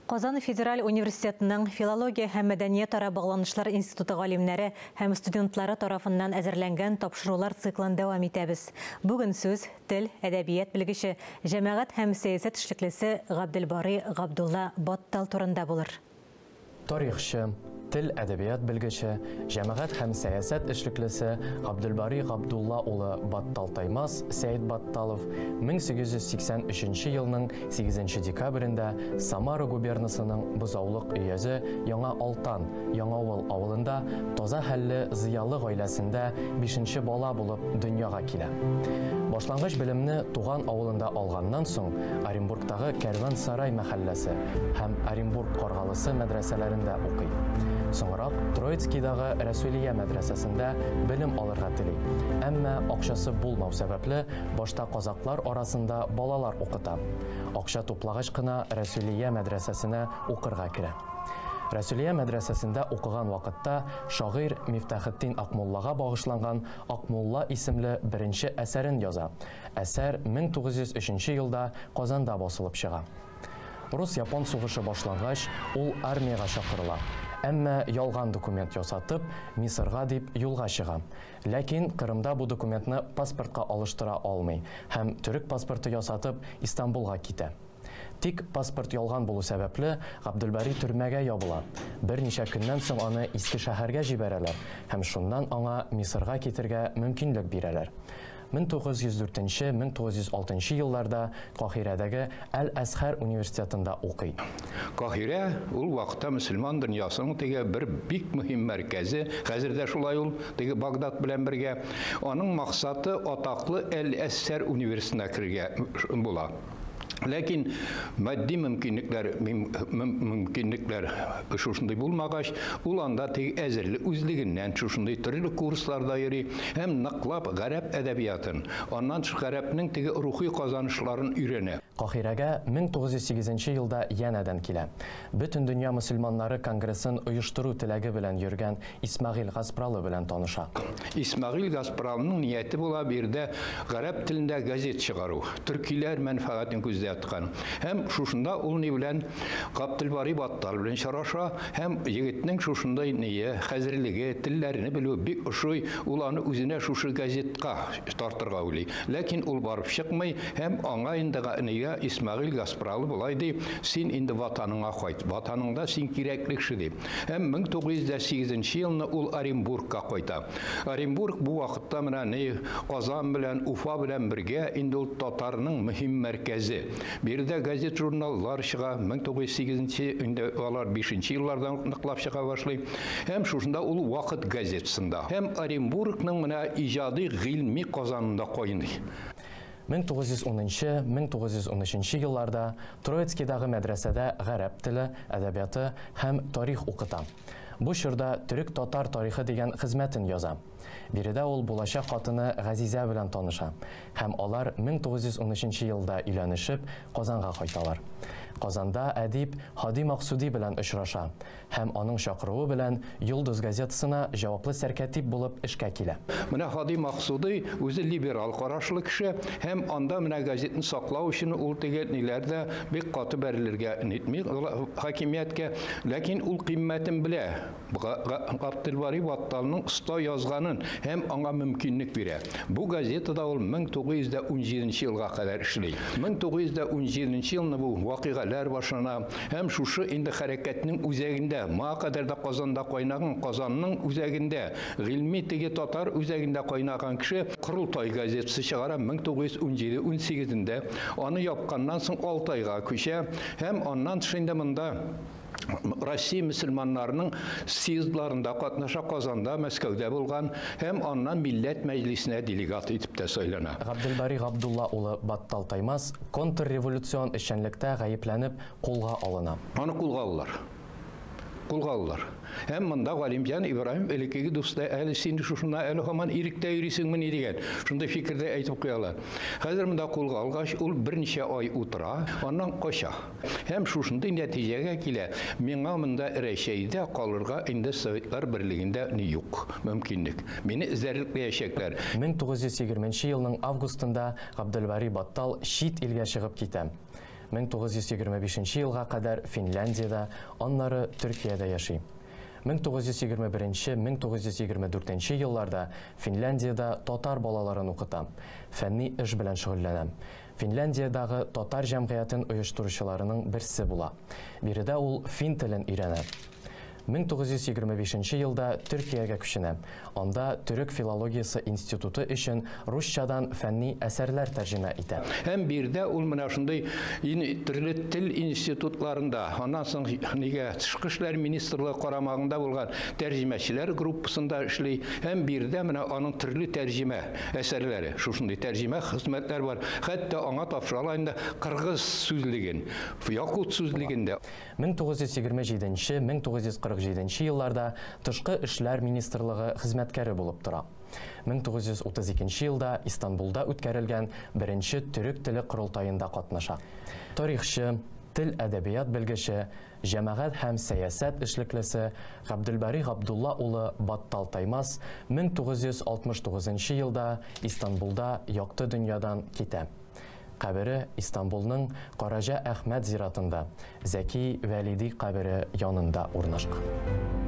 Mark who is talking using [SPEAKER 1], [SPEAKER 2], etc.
[SPEAKER 1] Казан федераль университетының Филология һәм мәдәниятара багланышлар институты галимнәре һәм студентлары тарафыннан әзерләнгән тапшырулар циклын дәвам итәбез. Бүген сүз тел, әдәбият белгече, җәмәгать һәм сәясәт эшлеклесе Габделбарый Габдулла Баттал турында булыр.
[SPEAKER 2] Тарихчы, тел әдәбият белгече, җәмәгать һәм сәясәт эшлеклесе Габделбари Габдулла улы Баттал Таймас Сәет Батталов 1883 елның 8 декабрендә Самара губернасының Бозаулык өязе Яңа Алтан, Яңавыл авылында таза хәлле зыялы гаиләсендә 5 бала булып дөньяга килә. Башлангыч белемне туган авылында алганнан соң Оренбургтагы Кәрван-Сарай мәхәлләсе һәм Оренбург Каргалысы мәдрәсәләрендә укый. Соңрак Троицкийдагы Рәсүлия мәдрәсәсендә белем алырга тели. Әмма акчасы булмау сәбәпле, башта казаклар арасында балалар укыта. Акча туплагач кына Рәсүлия мәдрәсәсенә укырга керә. Рәсүлия мәдрәсәсендә укыган вакытта шагыйрь Мифтахетдин Акмуллага багышланган Акмулла исемле беренче әсәрен яза. Әсәр 1903 елда Казанда басылып чыга. Рус-япон сугышы башлангач, ул армиягә чакырыла. Әмма ялган документ ясатып, Мисырга дип юлга чыга. Ләкин Кырымда бу документны паспортка алыштыра алмый һәм төрек паспорты ясатып Истанбулга китә. Тик паспорт ялган булу сәбәпле, Габделбари төрмәгә ябыла. Берничә көннән соң аны Иске шәһәргә җибәрәләр һәм шуннан аңа Мисырга китергә мөмкинлек бирәләр. 1904-1906 елларда Каһирәдәге Әл-Әзһәр университетында укый.
[SPEAKER 3] Каһирә ул вакытта мөселман дөньясының теге бер бик мөһим мәркәзе, хәзер дә шулай ул, теге Багдад белән бергә. Аның максаты атаклы Әл-Әзһәр университетына керергә була. Ләкин матди мөмкинлекләр шушындый булмагач, ул анда теге әзерлек үзлегеннән шушындый төрле курсларда йөри һәм ныклап гарәп әдәбиятын, аннан тыш гарәпнең теге рухи казанышларын өйрәнә.
[SPEAKER 2] Каһирәгә 1908 елда янәдән килә. Бөтен дөнья мөселманнары конгрессын оештыру теләге белән йөргән Исмәгыйль Гаспралы белән таныша.
[SPEAKER 3] Исмәгыйль Гаспралының нияте була биредә гарәп телендә газет чыгару, төркиләр мәнфәгатен күздә тоткан. Һәм шушында ул ни белән Габделбари Баттал белән очраша, һәм егетнең шушындай ние, хәзерлеге, телләрне белүе бик ошый, ул аны үзенә шушы газетка тартырга уйлый. Ләкин ул барып чыкмый, һәм аңа инде нигә Исмәгыйль Гаспралы болай ди: "Син инде ватаныңа кайт, ватаныңда син кирәкле кеше", ди. Һәм 1908 елны ул Оренбургка кайта. Оренбург бу вакытта менә ни Казан белән, Уфа белән бергә инде ул татарның мөһим мәркәзе. Биредә газет-журналлар чыга, 1908 инде алар 5 еллардан ук ныклап чыга башлый. Һәм шушында ул Вакыт газетасында. Һәм Оренбургның менә иҗади гыйльми казанында кайный.
[SPEAKER 2] 1910-1913 елларда Троицкийдагы мәдрәсәдә гарәп теле, әдәбияты һәм тарих укыта. Бу чорда төрек-татар тарихы дигән хезмәтен яза. Биредә ул булачак хатыны Газизә белән таныша һәм алар 1913 елда өйләнешеп Казанга кайталар. Казанда әдип Һади Максуди белән очраша һәм аның чакыруы белән Йолдыз газетасына җаваплы сәркәтип булып эшкә килә.
[SPEAKER 3] Менә Һади Максуди үзе либерал карашлы кеше һәм анда менә газетны саклау өчен ул теге ниләрдә бик каты бәрелергә нитми хакимияткә, ләкин ул кыйммәтен белә. Габделбари Батталның оста язганын һәм аңа мөмкинлек бирә. Бу газетада ул 1917 елга кадәр эшли. 1917 елны бу вакыйгалар башлана һәм шушы инде хәрәкәтнең үзәгендә, моңа кадәр дә Казанда кайнаган, Казанның үзәгендә, гыйльми теге татар үзәгендә кайнаган кеше Корылтай газетасы чыгара 1917-18-ндә. Аны япканнан соң Алтайга күчә һәм аннан тыш инде монда Россия мөселманнарының съездларында катнаша, Казанда, Мәскәүдә булган һәм аннан Милләт Мәҗлисенә делегат итеп тә сайлана.
[SPEAKER 2] Габделбари Габдулла улы Баттал Таймас контрреволюцион эшчәнлектә гаепләнеп кулга алына.
[SPEAKER 3] Аны кулга алалар. Кулга алалар. Һәм монда Галимҗан Ибраһим элеккеге дусты, әле син шушында әле һаман иректә йөрисеңмени дигән шундый фикердә әйтеп куялар. Хәзер монда кулга алгач, ул берничә ай утыра, аннан кача. Һәм шушындый нәтиҗәгә килә: миңа монда Рәчәйдә калырга инде Советлар Берлегендә ни юк мөмкинлек. Мине эзәрлекләячәкләр.
[SPEAKER 2] 1920 елның августында Габделбари Баттал чит илгә чыгып китә. 1925 елга кадәр Финляндиядә, аннары Төркиядә яши. 1921-1924 елларда Финляндиядә татар балаларын укыта, фәнни эш белән шөгыльләнә. Финляндиядәге татар җәмгыятен оештыручыларының берсе була. Биредә ул фин телен өйрәнә. 1925 елда Төркиягә күченә. Анда Төрек филологиясе институты өчен русчадан фәнни әсәрләр тәрҗемә итә.
[SPEAKER 3] Һәм биредә ул менә шундый төрле тел институтларында, аннан соң нигә Тышкы эшләр министрлыгы карамагында булган тәрҗемәчеләр группасында эшли. Һәм биредә менә аның төрле тәрҗемә әсәрләре, шушындый тәрҗемә хезмәтләр бар. Хәтта аңа тапшыралар инде кыргыз сүзлеген, якут сүзлеген дә.
[SPEAKER 2] 1927-1947 елларда Тышкы эшләр министрлыгы хезмәткәре булып тора. 1932 елда Истанбулда үткәрелгән беренче төрек теле корылтаенда катнаша. Тарихчы, тел әдәбият белгече, җәмәгать һәм сәясәт эшлеклесе Габделбари Габдулла улы Баттал Таймас 1969 елда Истанбулда якты дөньядан китә. Кабере Истанбулның Караҗа Әхмәт зиратында, Зәки Вәлиди кабере янында урнашкан.